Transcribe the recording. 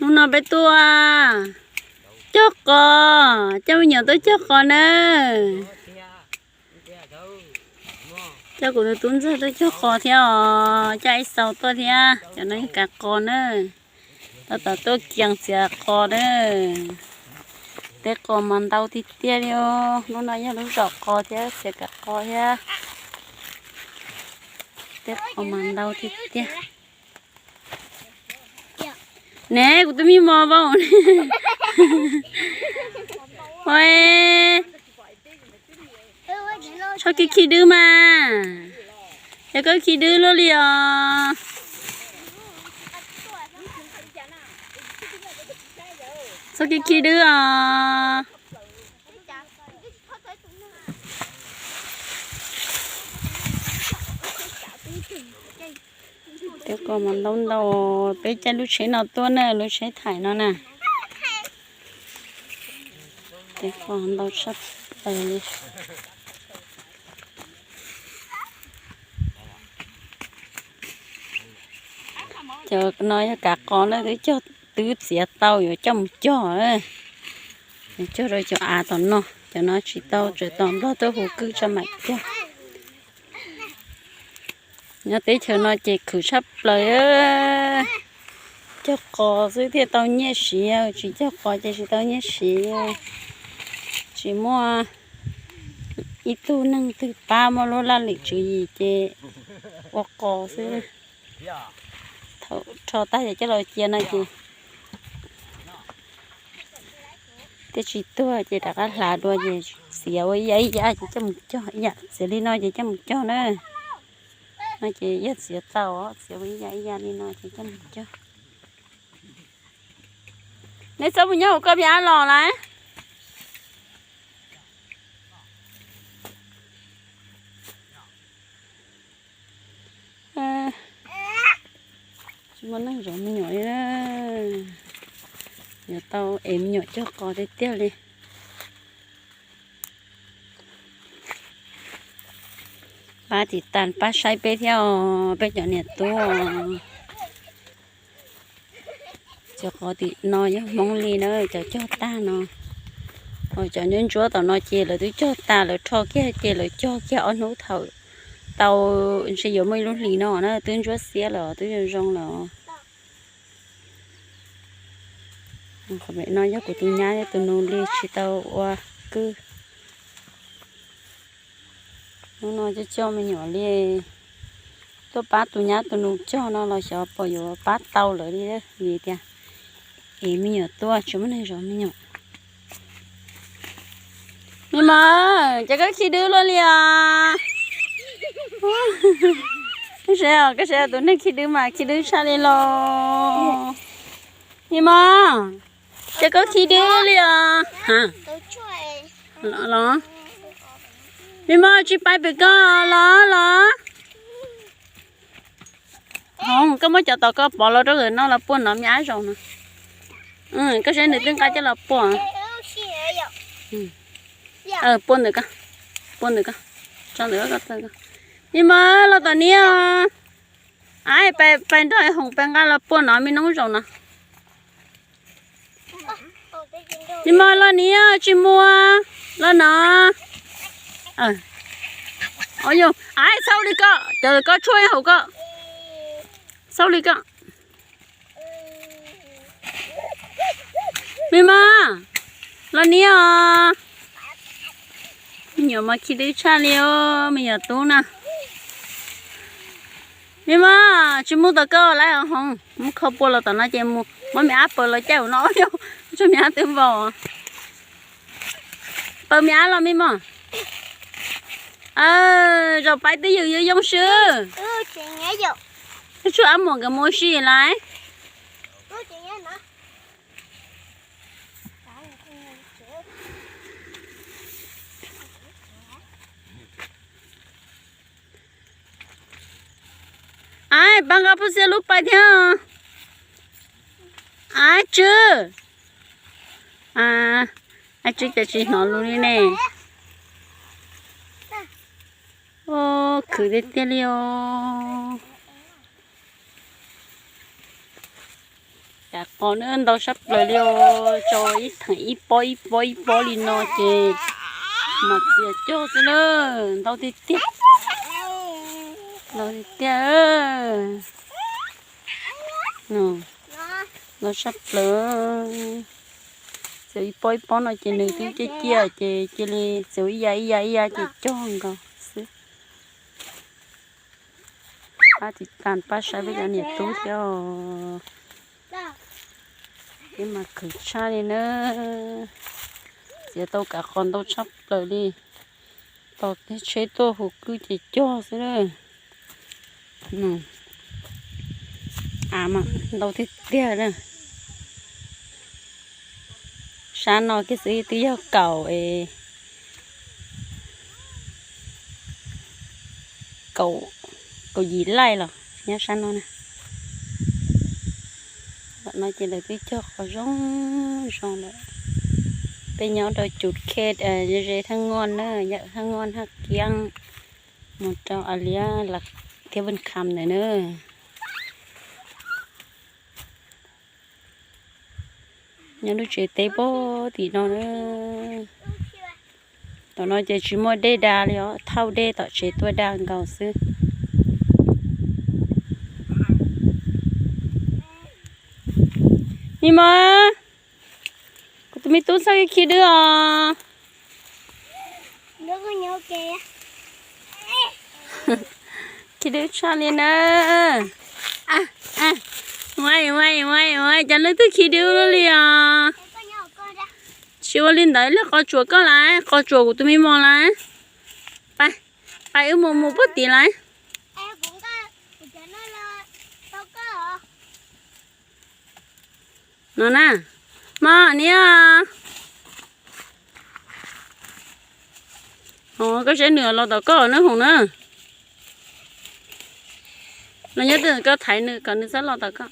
Hnub no peb tuaj cog qos, coj me nyuam tuaj cog qos na. Coj kuv tus tub ntxawg tuaj cog qos thiab os, coj ib xaus tuaj thiab. Cov no yog kav qos na, tab tom tuaj kiag txiav qos na. Teb qos mas ntau tiag tiag li os. Hnub no yog lub zaum qos thiab txiav kav qos thiab. Teb qos mas ntau tiag tiag. Ne, kuv tus me mos vaus. Ua, txhob khi khi dwb mas. Yog koj khi dwb luaj li os. Txhob khi khi dwb os. Teb qos mas ntau ntau, peb caij lub tsheb no tuaj na, lub tsheb thaim no na. Teb qos ntau tshaj plaws li. Cov no yog kav qos na, twb cog, twb txiav tau yuav coj mus cog. Yuav cog rau cov av tom no, cov no tsis tau, tseem tos Nplog tuaj hu kwj tso mam cog. Nyob teb chaws no ces khwv tshaj plaws. Cog qos xwb thiaj tau nyiaj siv, tsis cog qos ces tsis tau nyiaj siv. Tsis muaj ib tug neeg twg pab muaj lub laj lim tswv yim ces ua qos xwb. Thaum rho tag ces coj los cia no ces thiaj tsis tuag ces rov qab hlav dua ces txiav ua ib yam ib yam ces coj mus cog ib yam, txiav li no ces coj mus cog na. No ces yog txiav tau, txiav ua ib yam ib yam li no ces coj mus cog. Neb txhob mus nyob hauv koj me ab los lawm. Tsis muaj neeg zov me nyuam li na. Yuav tau es me nyuam cog qos tiag tiag li. Pab tiv tas pab saib peb thiab os, peb cov niam tub. Cov qos tim no yog Hmoob li na, cov cog tag no. Cov ntsuab ntsuab tom no ces lawv twb cog tag, lawv rho kiag ces lawv cog kiag ob hnub thaum tau, ntshe yuav muaj ib lub hlis no na, twb ntsuab xiab lawm, twb zoo zoo lawm. Qhov pem no yog kuv tus nyab thiab tus nus li tsis tau ua kwj. Hnub no coj coj me nyuam li, tuaj pab tus nyab tus nus cog no los xyov puas yuav pab tau lawv li, vim tias es me nyuam tuaj tsis muaj neeg zov me nyuam. Me mos, ces koj khi dwb luaj li os. Koj saib, koj saib tus neeg khi dwb mas khi dwb tshaj li los. Me mos, ces koj khi dwb luaj li os. Los, me mos tsis pais pem koj los los. Hov, koj muab cov tau koj pov los rau nkawd noj los puaj no me ab zaum no. Koj saib nws twb nqa coj los puaj. Puaj ntawm ko, puaj ntawm ko, tso ntawm ko. Me mos los tom niam os. Ab, pais nrog Hoom pais nqa los puaj no me noob zaum no. Me mos los niam, tsis mus los no. Ab, xauj li koj, cov ko tshuaj hauv koj. Xauj li koj. Me mos, los niam os. Me nyuam mas khi dwb tshaj li os, me nyuam tub na. Me mos, tsis mus tom koj lawm Hoom, mus kho puaj los tom no ces mus muab me ab paws los caij hauv no, tsam me ab twb vau. Paws me ab los me mos. Zaum pais twb ywm yoo swb. Tshuaj ab muam nkawd mus ua si lawm. Ab, pab nqa pub xiab lub pais thiab. Ab Tswb, ab Tswb cas tsis hnov lus li ne. Khwv tiag tiag li os. Kav qos na, ntau sab plaws li os, tso ib theem ib pob ib pob ib pob li no ces mas txias cog xwb na, ntau tiag tiag, ntau tiag tiag. Ntau sab plaws, txias ib pob ib pob no ces nws twb ciaj ciaj ces cia li txias ib yav ib yav ib yav ces cog nkaus xwb. Pab tiv tas pab saib peb cov niam tub thiab os. Peb mas khwv tshaj li na, txiav tau kav qos ntau tshaj plaws li. Tos tsheb tuaj hu kwj ces cog xwb na. Av mas ntau tiag tiag na. Sab no kiag xwb twb yog kaum, kaum, kaum yim laij los nyob sab no na. Tam no ces lawv twb cog qos zoo zoo lawm. Peb nyob rau cum khe ze Thaj Ngoj na, yawm Thaj Ngoj Thaj Kiab mus rau a liab thiab Vij Kham ntawd na. Nyob lub tsev teb pem tim no na. Tom no ces tsis muaj dej da li os, thauj dej tom tsev tuaj da nkaus xwb. Me mos, kuv tus me tub txhob khi dwb os. Khi dwb tshaj li na. Ua ua ua, cas leej twg khi dwb ua luaj li os? Tsis ua li ntawd, ib pliag qos tsuam koj lawm, qos tsuam kuv tus me mos lawm. Pais, pais wb mus mus puag tid lawm. No na, mos niam. Koj saib nws los tom koj na Hoom na. Los nyob twj ywm koj thaiv nws kom nws txhob los tom koj.